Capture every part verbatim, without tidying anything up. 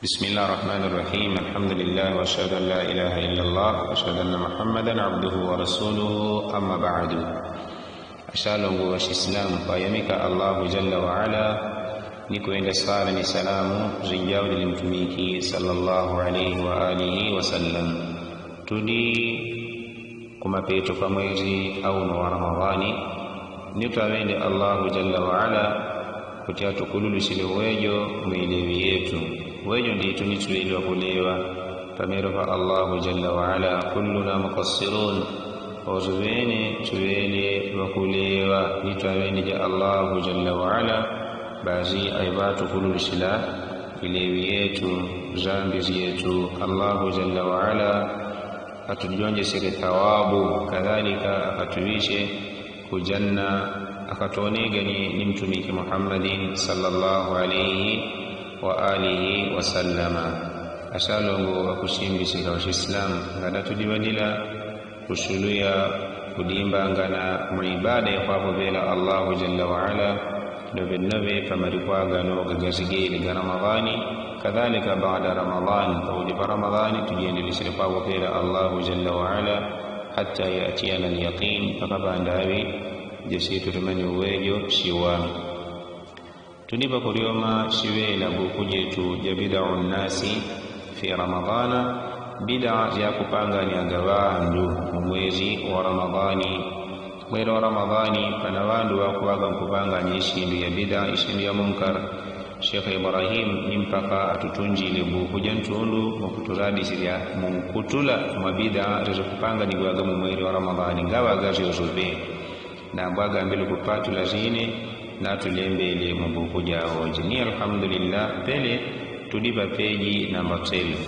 بسم الله الرحمن الرحيم. الحمد لله وأشهد أن لا إله إلا الله وأشهد أن محمدا عبده ورسوله. أما بعد. Ashalongo washislamu kwayamika allahu jalla waala, ni kwenda swala ni salamu zinjaudili mtumiki sallallahu alaihi wa alihi wasallam. Tudi kumapeto kwa mwezi auno wa ramadhani, ni twaŵende allahu jalla waala kuti atukululushile uwejo mwilewi yetu. Uwejo nditu ni tuŵele ŵakulewa pamero pa allahu jalla waala. Kulluna mukassirun. Ozuŵene tuŵele ŵakulewa ni twaŵende ja allahu jalla waala. Basi aiŵatukululushila ilewi yetu, zambi zyetu. Allahu jalla waala atujonjesele thawabu, kadhalika akatuŵishe kujanna, akatwoneganye ni mtumiki muhammadin sallallahu alaihi wa alihi wasallama. Ashalongo wakushimbisika washislamu, ngana tudiŵanila kusuluya kudimbangana mu ibada ya kwapoŵela allahu jalla waala. Noŵe noŵe pamalikwagano gagasigile ga ramadhani, kadhalika baada ramadhani paudi pa ramadhani tujendelesele kwapoŵela allahu jalla waala. Hatta yatiyana alyaqin, paka pandaŵi jesi tutumani uwejo shiwa. Tudi pakulyoma shiŵela buku jetu ja bidau nnasi fi ramadhana. Bida zyakupanganyaga ŵandu mu mwezi wa ramadhani. Mwezi wa ramadhani pana ŵandu ŵakuŵaga nkupanganya ishindu ya bida, ishindu ya munkar. Shekhe ibrahim ni mpaka atutunjile buku ja ntundu mwakuturadisila munkutula mwa bida zyakupanganigwaga mu mwezi wa ramadhani ngaŵaga zyozoŵe. Nambo agambile kupatula zine natulembele mu buku jawoje ni alhamdulillah. Pele tudi pa peji namba twelve.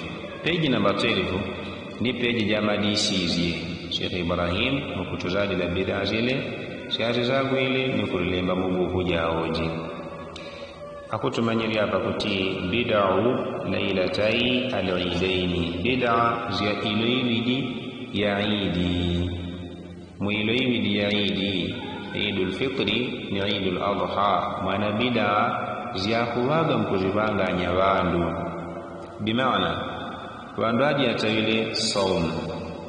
Peji namba twelve ni peji jamadisizye shekhe ibrahim mwakuturadila bida zile syazizagwile ni kulilemba mu buku jawoje. Akutumanyilya apa kuti bidau lailatai alidaini, bida zya ilo iŵidi ya idi. Mu ilo iŵidi ya idi, idu lfitri ni idu ladha, mwana bida zyakuŵaga nkuziŵanganya ŵandu. Bimana ŵandu aji ataŵile saumu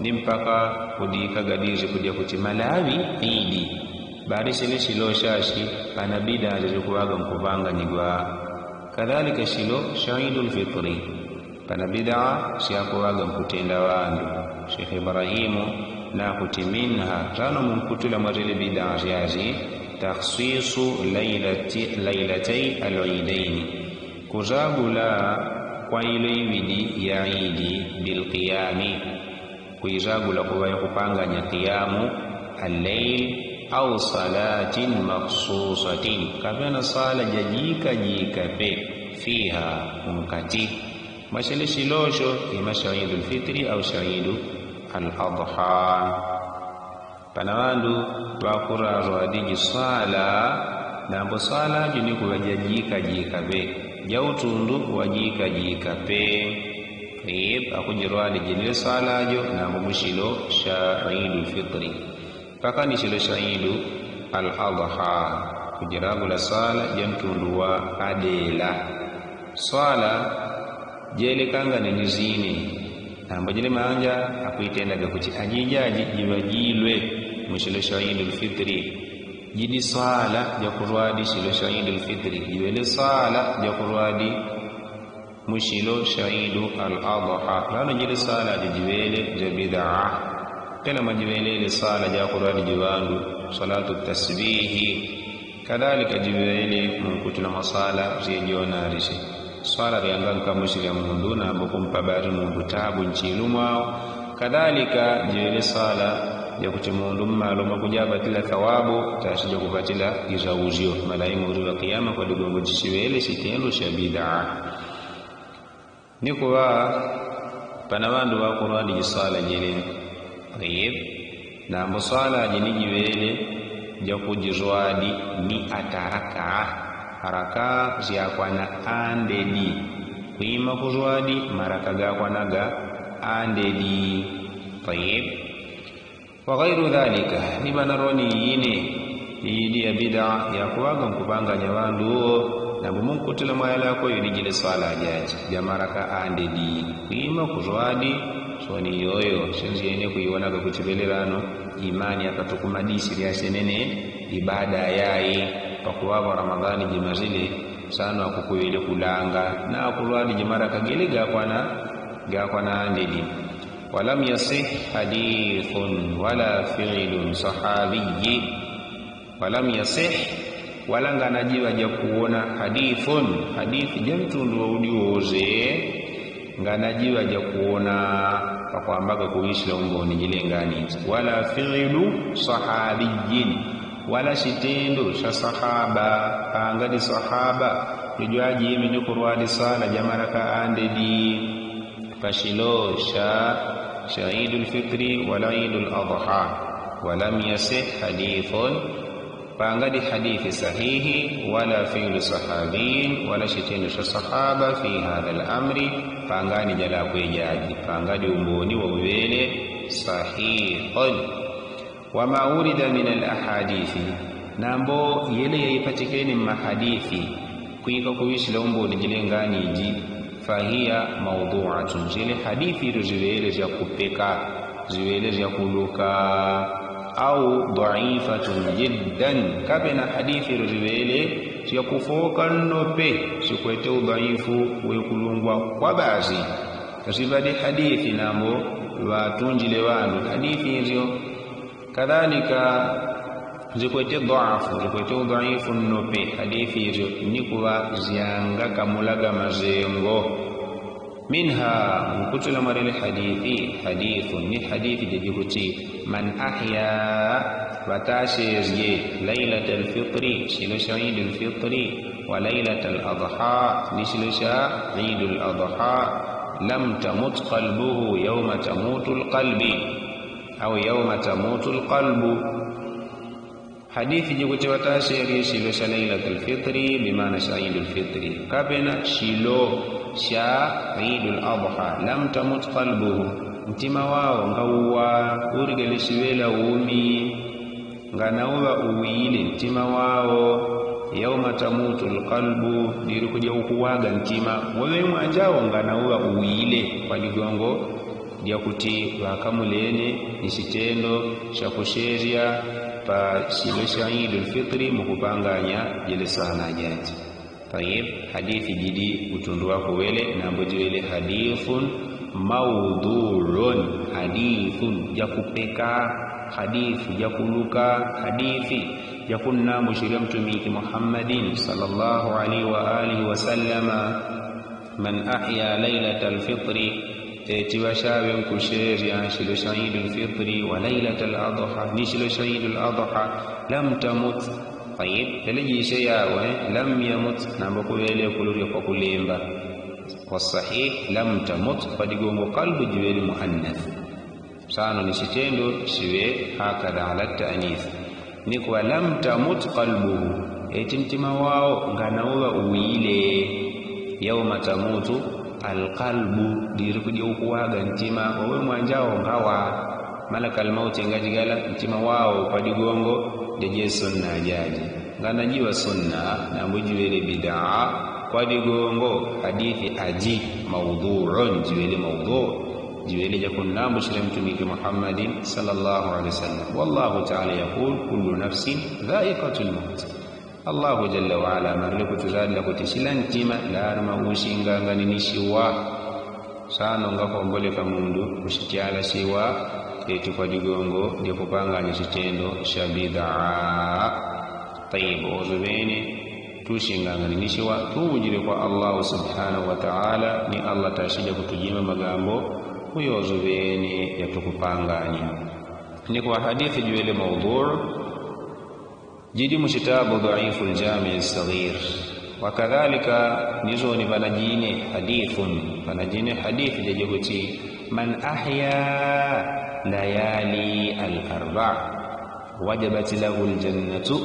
ni mpaka kudikaga dizi kudya kuti malaŵi idi. Badi sile shilo shashi pana bida zizikuŵaga nkuŵanganyigwa. Kadhalika shilo sha idu lfitri pana bida syakuŵaga nkutenda ŵandu. Shekhe ibrahimu nakuti minha, zano munkutula mwa zile bida zyazi takhsisu lailatai alidaini, kuzagula kwa ilo iŵidi ya idi bilkiyami, kuizagula kuŵa yakupanganya kiyamu allail au salatin makhsusatin, kapena sala jajikajika pe fiha, munkati mwa shele shilosho, ima sha idu lfitri au sha idu aladha. Pana ŵandu ŵakurarwa diji swala, nambo swala jini kuŵa jajikajika pe, jautundu wajikajika pe. Tayib, akujirwadi jini swala jo nambo mushilo sha idu lfitri paka ni shilo sha idu aladha. Kujiragula swala jantundu wa adela. Swala jelekangane ni zine, nambo jile manja akuitendaga kuti ajijaji jiŵajilwe mushilo sha idu lfitri. Jidi swala jakurwadi shilo sha idu lfitri jiŵele swala jakurwadi mushilo sha idu aladha. Lano jili swala jijiŵele ja bida. Pela mwajiŵelele swala jakurwadi jiŵandu swalatu tasbihi. Kadhalika jiŵele munkutula mwa swala zyejonarishe. Swala ryanga nkamushilya mundu nambo kumpabari mundu tabu nchilu mwao. Kadhalika jiŵele swala jakuti mundu mmalo mwakujapatila thawabu tasi jakupatila izauzyo malaimuri wa kiyama kwa digongo jishiŵele shitendo sha bida. Ni kuŵa pana ŵandu ŵakurwadi jiswala jile. Tayib, nambo swala jini jiŵele jakujizwadi ni ataraka, araka zyakwana andedi. Kwima kuzwadi maraka gakwanaga andedi. Tayib. Wa ghairu dhalika, ni ŵanaroni yine yidi ya bida yakuŵaga nkupanganya ŵandu uwo. Nambu munkutula mwayalako yudi jili swala ajaji jamaraka andedi kwima kuzwadi. Soni yoyo sinzi yene kuiwona kakuchivelelano imani akatukumadisi lyasenene ibada yayi. Pakuwavo ramadhani jimazile sano akukuwele kulanga na akulwadi jamaraka gele gakwana gakwana andedi. Walam yasih hadithun wala filu sahabiyi. Walam yasih wala nganajiŵa jakuwona hadithun hadithi jantundu waudi woze. Nganajiŵa jakuwona pakwambaga kuwisila umboni jilenganiti wala filu sahabiyin wala sitendo sa sahaba. Pangadi sahaba jojwajime nikurwadi sala jamaraka andedi pashilo sha sha idul fitri wala idul adha. Walam yasih hadithun pangadi hadithi sahihi wala filu sahabiyin wala sitendo sha sahaba fi hadha alamri. Pangani jalakwe jaji pangadi umboni wauŵele sahihun. Wama wurida min alahadithi nambo yele yaipatikeni mmahadithi kwika kuŵisila umboni jilenganiji. Fahiya mauduatun zile hadithi ilo ziŵele zyakupeka ziŵele zyakuluka. Au daifatun jiddan kapena hadithi ilo ziŵele zyakufoka nnope zikwete udaifu wekulungwa kwa bazi. Ziŵadi hadithi nambo ŵatunjile ŵandu hadithi izyo kadhalika zikwete dhaafu zikwete udhaifu nnope hadithi izyo. Nikuŵa zyanga kamulaga mazengo. Minha mukutula mwarele hadithi hadithu ni hadithi jajikuti man ahya ŵatasherye lailata alfitri silo sha idi alfitri wa lailata aladha ni silo sha idi aladha lam tamut qalbuhu yauma tamutu alqalbi. Au yauma tamutu alqalbu. Hadithi jikuti ŵatasherye shilo sha lailatul fitri bimana sha idul fitri kapena shilo sha idul adha lam tamut qalbuhu. Ntima wao ngauwa urigeleshiŵela umi. Nganauŵa uwile ntima wao. Yauma tamutu alqalbu diri kudya ukuwaga ntima. Weŵe mwanjao nganauŵa uwile kwa ligongo lyakuti ŵakamulene ni sitendo sha kusherya pa shilo sha idi alfitri mukupanganya jele sana jati. Tayib. Hadithi jidi utundu wakuŵele nambo jiŵele hadithun mauduun hadithun jakupeka hadithi jakuluka hadithi jakunnambu shirya mtumiki muhammadin sallallahu alaihi wa alihi wa sallama. Man ahya lailata alfitri eti ŵashaŵe nkusherya shilo sha idi alfitri wa lailata aladha ni shilo sha idi aladha lam tamut. Tayib. Yalejishe yawe lam yamut nambo kuŵele kulurya kwa kulemba. Wasahih lam tamut kwa digongo kalbu jiŵele muannath. Sano ni sitendo shiŵe hakadha ala taanith. Ni kuŵa lam tamut qalbuhu eti ntima wao nganauŵa uwile. Yauma tamutu alqalbu diri kudya ukuwaga ntima waŵe mwanjao ngawa. Malaka almauti ngajigala ntima wao kwa digongo. Dyeje sunna jaji nganajiŵa sunna nambo jiŵele bidaa kwa digongo. Hadithi aji mauduun jiŵele maudu jiŵele jakunnambu shirya mtumiki muhammadin sallallahu alaihi wa sallam. Wallahu taala yakul kullu nafsin dhaikatu almaut. Allahu jalla wa ala marile kutuzalila kuti shila ntima larma ushingangani ni shiwa. Sano ngakomboleka mundu kushityala shiwa eti kwa digongo dya kupanganya shitendo sha bidaa. Tayib. Ozo ŵene tushingangani ni shiwa tuujile kwa allahu subhanahu wa taala ni allah tashija kutujima magambo. Uyozo ŵene yatukupanganya ni kuŵa hadithi jiŵele maudu. Jidi mushitabu dhaifu aljamii alsaghir. Wakadhalika nizoni ŵanajine hadithun ŵanajine hadithi jajikuti man ahya layali alarba wajabat lahu aljannatu.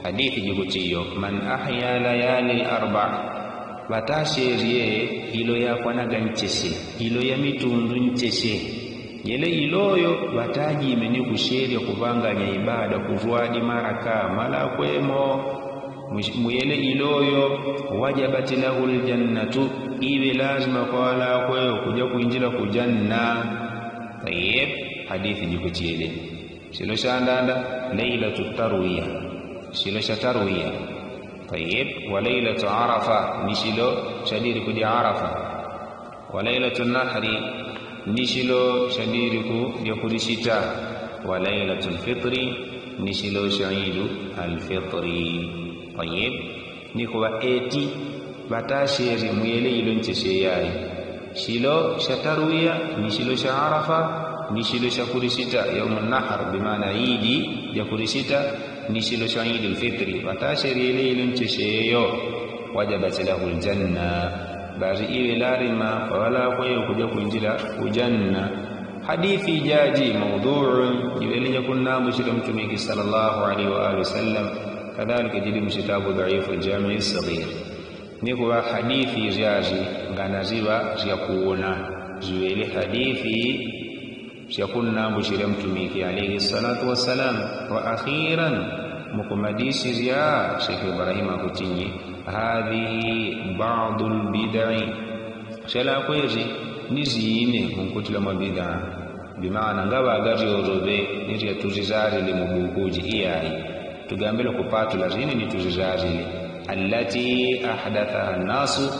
Hadithi jikutiyo man ahya layali alarba ŵatasherye ilo yakwanaga ncheshe ilo ya mitundu ncheshe. Jele iloyo ŵatajime ni kusherya kupanganya ibada kuzwadi maraka malakwemo. Muyele iloyo, wajabati lahu ljannatu, iŵe lazima kwalakwe kuja kwinjila kujanna. Tayeb. Hadithi jikutiyele. Shilo shandanda, lailatu tarwiya. Shilo sha tarwiya. Tayeb. Wa lailatu arafa, ni shilo shadiri kuja arafa. Wa lailatu nahri, ni shilo shadiri kuja kurisita. Wa lailatu lfitri, ni shilo sha idu alfitri. Tayeb. Ni kuŵa eti ŵatasheri muyele ilo nchesheyayi. Shilo sha tarwiya, ni shilo sha arafa, ni shilo sha kurisita yaumu nahar bimana idi, ja kurisita, ni shilo sha idi lfitri ŵatasheri yele ilo nchesheyo. Wajabat lahu ljanna. Bari iŵe larima paŵalakwe kuja kwinjila kujanna. Hadithi jaji mauduu, jiŵele jakunnambu shila mtumiki sala llahu alaihi wa alihi wasallam. Kadhalika jili mshitabu dhaifu ljamii lsagir. Ni kuŵa hadithi zyazi ngana ziŵa zyakuwona. Ziŵele hadithi zyakunnambu shila mtumiki alaihi salatu wasalam. Wa akhiran, mukumadisi zya shekhe ibrahima kutinyi, hadhihi badu lbidai. Shalakwezi ni zine munkutila mwa bidaa. Bimana ngaŵaga ryozo ŵe ni ryatuzizarile mubukuji iyayi. Tugambile kupatula zine ni tuzizarile. Allati ahdathaha nnasu,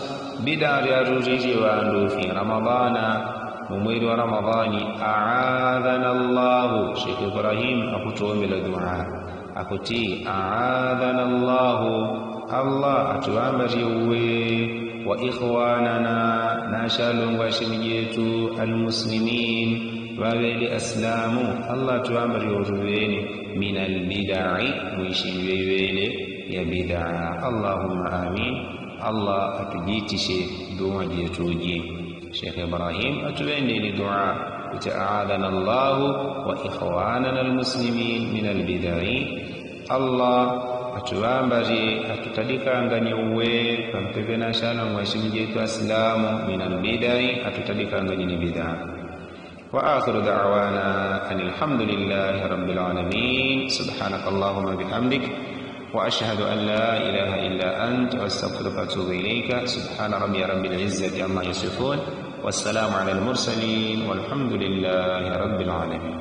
bidaa ryazuzije ŵandu fi ramadana, mumweli wa ramadani. Aadhana llahu. Shekhe ibrahim akutombela dua. Akuti aadhana llahu. Allah atuŵambarie uwe. Wa ikhwanana, na shalungwa shimi jetu almuslimin, ŵaŵele aslamu. Allah atuŵambarie uwe ŵene. Min albidai, mwishinjwe iŵele ya bidaa. Allahumma amin. Allah atujitishe dua jetuji. Shekhe ibrahim atuŵendeni dua. Kuti aadhana llahu wa ikhwanana almuslimin min albidai. Allah atuŵambarie atutadikanganye uwe pampepe na shalungwa shimi jetu aslamu min albidai, atutadikanganye ni bidaa. Wa akhiru dawana anil hamdulillahi rabbil alamin. Subhanaka allahumma bihamdik. Wa ashhadu an la ilaha illa ant, wa astaghfiruka wa atubu ilaika. Subhana rabbiya rabbil izzati amma yasifun. Wassalamu ala almursalin walhamdulillahi rabbil alamin.